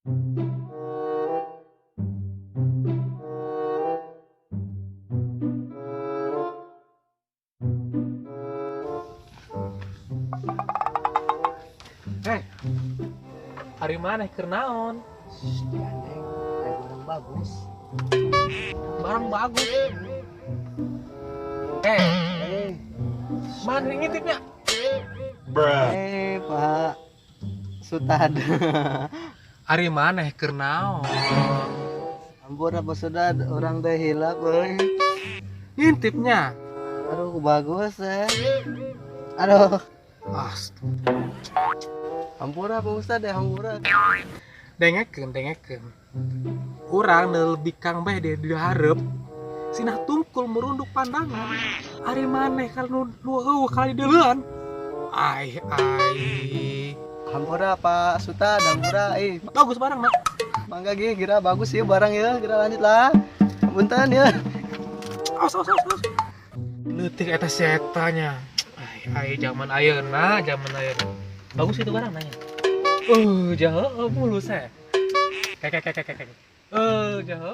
Eh, ari maneh keur naon? Gandeng, kayak barang bagus. Barang bagus. Eh, Eh, mana ngintipnya? eh, Pak Sutad. Ari maneh keur naon? Ampun apa Sutad, orang teh hilap euy. Ngintipnya. Aduh, bagus eh. Aduh, Astaga. Ampura Pak Ustad ya, ampura. Dengekeun, dengekeun. Urang lebih kang bae di hareup. Sinah tungkul merunduk pandangan. Ari maneh kalau nu eueuh kali deuleuan. Ai ai. Hampura Pak Sutad, hampura eh. Bagus barang, Mak. Mangga ge, kira bagus ya barang ya, kira lanjut lah. Punten ya. Awas, awas, awas, awas. Leutik eta setanya. Ai ai zaman ayeuna, zaman ayeuna. Bagus itu barang nanya. Jahe mulus eh. Kek kek kek kek kek. Jahe.